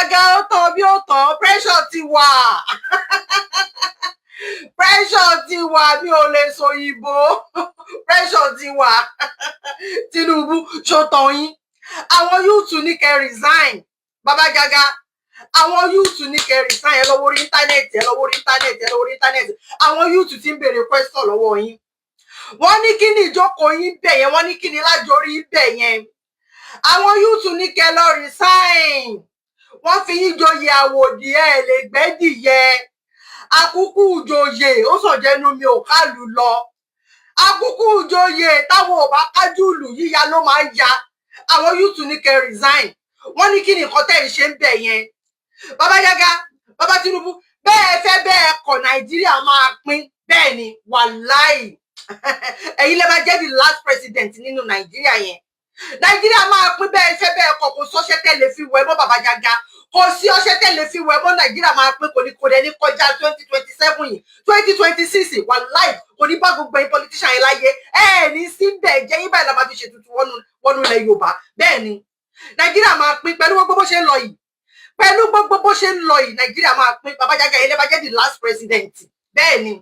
Jaga, ó tán bí ó tán, pressure ti wà, pressure ti wà. Mi ò lè sọ òyìnbó, pressure ti wà. Tinubu, ṣó tán yín? Àwọn youth ní kẹ́ resign. Bàbá Jaga, àwọn youth ní kẹ́ resign. Ẹ lọ́wọ́ orí internet, ẹ lọ́wọ́ orí internet, ẹ lọ́wọ́ orí internet. Àwọn youth ti ń béèrè question lọ́wọ́ yín. Wọ́n ní kí ni ìjókòó yín bẹ̀ yẹn? Wọ́n ní kí ni lájorí bẹ̀ yẹn? Àwọn youth ní kẹ́ lọ resign. Wọ́n fi yín joyè àwòdì, ẹ̀ lè gbẹ́dìyẹ akúkú joyè. Ó sọ̀jẹ́nu mi ò kálù lọ. Akúkú joyè táwọn ò bá kájú lù, yíya ló máa ń ya. Àwọn youth ní kẹ́ resign. Wọ́n ní kí ni nǹkan tẹ́ ń ṣe ń bẹ̀ yẹn? Bàbá Jaga, bàbá Tinubu, bẹ́ẹ̀ fẹ́ bẹ́ẹ̀ kọ̀, Nàìjíríà máa pín. Bẹ́ẹ̀ ni, wàláì, ẹ̀yin lè máa jẹ́ the last president nínú Nàìjíríà yẹn. Nàìjíríà máa pín, bẹ́ẹ̀ fẹ́ bẹ́ẹ̀ kọ̀. Kò sọ́ṣẹ́ tẹ́lẹ̀ fi wẹ̀ mọ́. Bàbá Jaga, kò sí ọṣẹ tẹ́lẹ̀ fi wẹ̀ mọ́. Nàìjíríà máa pín. Kò ní kò dẹ̀ ní kọjá 2027 yìí, 2026, wàláì, kò ní bá gbogbo ẹ̀yin politician yẹn láyé. Ẹ ẹ̀ ní síbẹ̀ jẹ́ yín báyìí la máa fi ṣètùtù wọnú ilẹ̀ Yorùbá. Bẹ́ẹ̀ ni, Nàìjíríà máa pín pẹ̀lú gbogbo bó ṣe ń lọ yìí. Pẹ̀lú gbogbo bó ṣe ń lọ yìí, Nàìjíríà máa pín. Bàbá Jaga, ẹ̀yin lè máa jẹ́ the last president. Bẹ́ẹ̀ ni,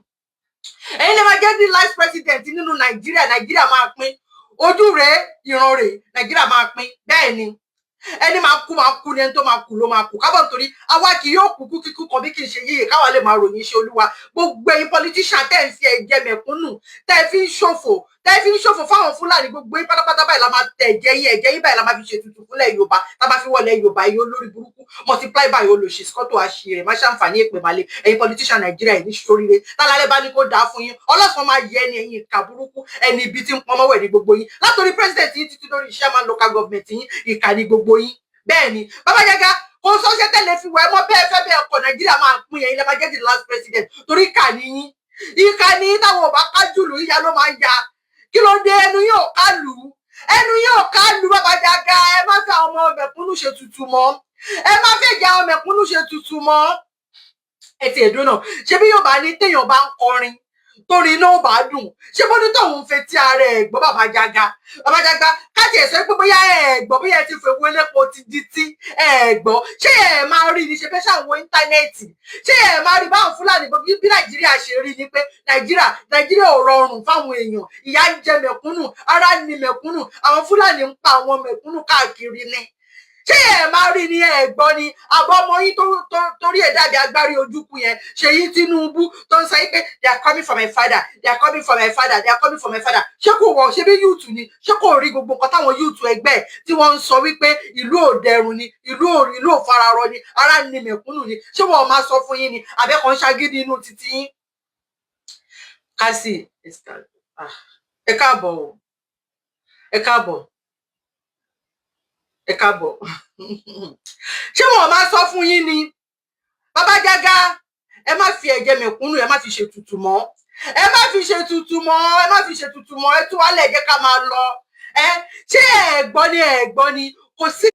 ẹ̀yin lè máa jẹ́ the last president nínú Nàìjíríà. Nàìjíríà máa pín. Ojú rẹ̀ ìran rẹ̀, Nàìjíríà máa pín. Bẹ́ẹ̀ ni, ẹni máa kú máa kú ni, ẹni tó máa kú ló máa kú. Kábọ̀ nítorí àwa kì yóò kú kú kíkú kan bí kì í ṣe yíyẹ káwa lè máa ròyìn iṣẹ́ Olúwa. Gbogbo ẹ̀yin politician tẹ́ ń fi ẹ̀jẹ̀ mẹ̀kúnnù tẹ́ fi ń ṣòfò fáwọn Fúlàní, gbogbo yín pátápátá báyìí la máa tẹ̀ ẹ̀jẹ̀ yín. Ẹ̀jẹ̀ yín báyìí la máa fi ṣètùtù fúnlẹ̀ Yorùbá, tá a máa fi wọlé Yorùbá. Yìí olórí burúkú multiply by olóṣì scotto àṣìrè má ṣàǹfààní èpè màlẹ. Ẹ̀yin politician Nàìjíríà yìí ní sóríire. Tálálẹ́ bá ní kó dáa fún yín, ọlọ́sàn máa yẹ ẹni. Ẹ̀yin ìka burúkú, ẹni ibi tí ń pọn mọ́wọ́ ẹ̀ ní gbogbo yín, látòrí president yín títí lórí chairman local government yín. Ìkà ní gbogbo yín. Bẹ́ẹ̀ ni, Bàbá Jaga, kò sọ́ṣẹ́ tẹ́lẹ̀ fi wẹ̀ mọ́. Bẹ́ẹ̀ fẹ́ bẹ́ẹ̀ kọ̀, Nàìjíríà máa pín. Ẹ̀yin lẹ́ máa jẹ́ the last president torí ìkà ní yín, ìkà ní yín. Táwọn ò bá kájú lù, yíya ló máa ń ya. Kí ló dé? Ẹnu yóò ká lù ú, ẹnu yóò ká lù. Bàbá Jaga, ẹ má fi àwọn ọmọ mẹ̀kúnnù ṣe tutù mọ́. Ẹ má fẹ́ jẹ́ àwọn mẹ̀kúnnù ṣe tutù mọ́. Ẹ ti ẹ̀dùn náà ṣé bí yóò bá ní téèyàn bá ń kọrin torí iná ò bá dùn, ṣé bó ní tóun fetí ara ẹ̀ gbọ́? Bàbá Jaga, Bàbá Jaga, káàtì ẹ̀ sọ pé bóyá ẹ̀ gbọ́, bóyá ẹ ti fèwé lépo ti di tí ẹ̀ gbọ́, ṣé ẹ̀ máa rí ni? Ṣe fẹ́ ṣàwọn internet, ṣé ẹ̀ máa rí báwọn Fúlàní bí Nàìjíríà ṣe rí ni pé Nàìjíríà ò rọrùn fáwọn èèyàn? Ìyà ń jẹ mẹ̀kúnnù, ara ní mẹ̀kúnnù, àwọn Fúlàní ń pa àwọn mẹ̀kúnnù káàkiri ni. Ṣé ẹ máa rí ni? Ẹ gbọ́ ni àbọ̀ ọmọ yín torí ẹ̀ dàbí agbárí ojúkú yẹn, Ṣèyí Tinubu, tó ń sọ yín pé "They are coming for my father, they are coming for my father, they are coming for my father." Ṣé kò wọ ṣé bí youth ni? Ṣé kò rí gbogbo nǹkan táwọn youth ẹgbẹ́ tí wọ́n ń sọ wípé ìlú ò dẹrùn ni, ìlú ò fararọ ni, ara ni mẹ̀kúnnù ni? Ṣé wọ́n máa sọ fún yín ni àbẹ́kan ṣagídí inú títí yín? Kásì, ẹ káàbọ̀ o, ẹ káàbọ̀, ẹ káàbọ̀. Ṣé wọn máa sọ fún yín ni? Bàbá Jaga, ẹ má fi ẹ̀jẹ̀ mẹ̀kúnnù, ẹ má fi ṣètùtù mọ́. Ẹ má fi ṣètùtù mọ́, ẹ má fi ṣètùtù mọ́. Ẹ tún wálẹ̀, jẹ́ ká máa lọ. Ẹ ṣé ẹ gbọ́ ni? Ẹ gbọ́ ni? Kò sí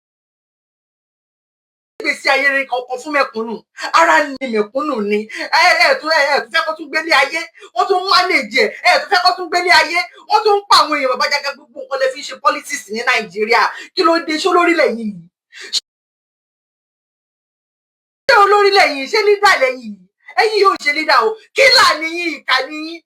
ìgbésí ayé rere kankan fún mẹ̀kúnnù. Ara ni mẹ̀kúnnù ni. Ẹ tún fẹ́ kó tún gbélé ayé, wọ́n tún manage ẹ. Ẹ tún fẹ́ kó tún gbélé ayé, wọ́n tún ń pa àwọn èèyàn. Bàbá Jaga, gbogbo nǹkan lè fi ṣe politics ní Nàìjíríà. Kí ló dé? Ṣé olórí lẹ́yìn yìí? Ṣé olórí lẹ́yìn? Ṣé leader lẹ́yìn yìí? Ẹ̀yin yóò ṣe leader o. Kí là níyìn? Ìkà níyìn.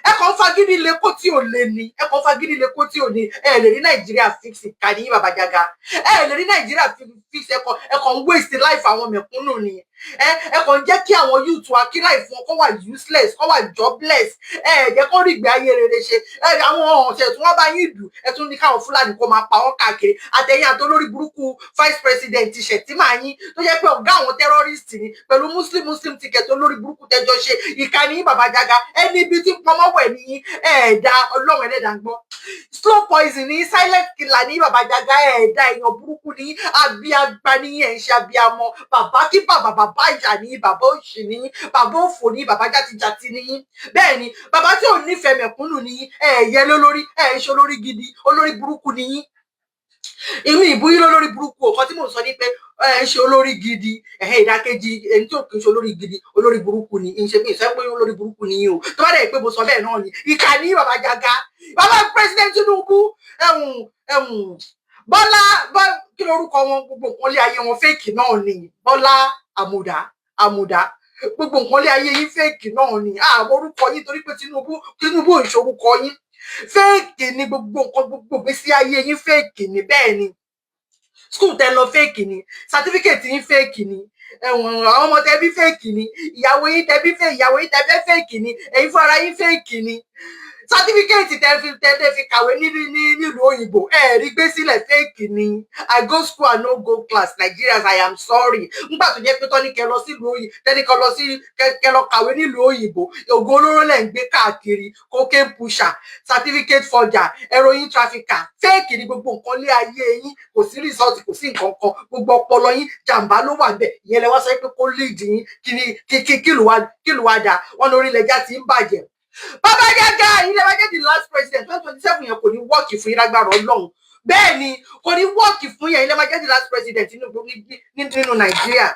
Ẹ kàn fagídí lè kó tí ò lè ní, ẹ kàn fagídí lè kó tí ò ní. Ẹ lè rí Nàìjíríà fix. Ìkà níyìn, Bàbá Jaga. Ẹ lè rí Nàìjíríà fix. Ẹ kàn ń waste life àwọn mẹ̀kúnnù ni. Ẹ kàn ń jẹ́ kí àwọn youth wa, kí life wọn kó wà useless, kó wà jobless. Ẹ jẹ́ kó rí ìgbé ayé rere ṣe. Ẹ àwọn ọ̀sẹ̀ tí wọ́n bá yín dù, ẹ tún ní káwọn Fúlàní kó máa pa wọ́n káàkiri. Àtẹ̀yìn àtolórí burúkú vice president Shettima yín, tó jẹ́ pé ọ̀gá àwọn terrorist ni, pẹ̀lú Muslim Muslim ticket olórí burúkú tẹjọ ṣe. Ìkà ní Bàbá Jaga. Ẹni ibi tí pọnmọ́wẹ̀ ní ẹ̀ẹ́dá. Ọlọ́run ẹlẹ́dàá ń gbọ́. Slow poison ní, silent killer ní Bàbá Jaga. Ẹ̀ẹ́dá, èèyàn burúkú ní, abiagba ní, ẹ̀ ń ṣe abiamọ. Bàbá kí bàbá, bàbá ìyá ní, bàbá òṣì ní, bàbá òfò ní, bàbá játijàti ní. Bẹ́ẹ̀ ni, bàbá tí ò nífẹ̀ẹ́ mẹ̀kúnnù ní. Ẹ̀ẹ́yẹ lólórí, ẹ̀ ń ṣe olórí gidi, olórí burúkú ní yín. Inú ìbúyín lólórí burúkú. Ọ̀kan tí mò ń sọ ní pé ẹ ń ṣe olórí gidi. Ẹ̀hẹ́, ìdákejì ẹni tí ò kì í ṣe olórí gidi, olórí burúkú ni. Ń ṣe bí ìsọ pé olórí burúkú ni yín o. Tó bá dẹ̀ pé mo sọ bẹ́ẹ̀ náà ni, ìkà ní Bàbá Jaga. Bàbá President Tinubu, ẹ̀hùn ẹ̀hùn. Bọ́lá, kí lorúkọ wọn? Gbogbo nǹkan lé ayé wọn, fake náà ni. Bọ́lá Àmùdá, Àmùdá, gbogbo nǹkan lé ayé yín, fake náà ni. Àwọn orúkọ yín, torí pé Tinubu, Tinubu ò ṣorúkọ yín, fake ni gbogbo nǹkan. Gbogbo ìgbésí ayé yín, fake ni. Bẹ́ẹ̀ ni, school tẹ lọ, fake ni. Certificate yín, fake ni. Ẹ̀wọ̀n àwọn ọmọ tẹ bí, fake ni. Ìyàwó yín tẹ bí fake, ìyàwó yín tẹ fẹ́, fake ni. Ẹ̀yin fúnra yín, fake ni. Certificate tẹ fi kàwé ní nílùú òyìnbó, ẹ rí gbé sílẹ̀, fake ni. I go school and no go class. Nigerians, I am sorry. Nígbà tó jẹ́ pé tọ́ni kẹ lọ sílùú òyìnbó, tẹ́ni kẹ lọ sí kẹ lọ kàwé nílùú òyìnbó, ògùn olóró lẹ̀ ń gbé káàkiri, cocaine pusher, certificate forger, heroin trafficker, fake ni gbogbo nǹkan lé ayé yín. Kò sí result, kò sí nǹkan kan. Gbogbo ọpọlọ yín, jàǹbá ló wà bẹ́ẹ̀. Ìyẹn lẹ wá sọ pé kó lead yín. Kí ni kí ló wá dà wọn lórí ilẹ̀ já ti ń bàjẹ́? Bàbá Jágá, ilé wa jẹ́ the last president. 2027 yẹn kò ní work fún yín lágbára Ọlọ́run. Bẹ́ẹ̀ ni, kò ní work fún yẹn. Ilé wa jẹ́ the last president nínú Nàìjíríà.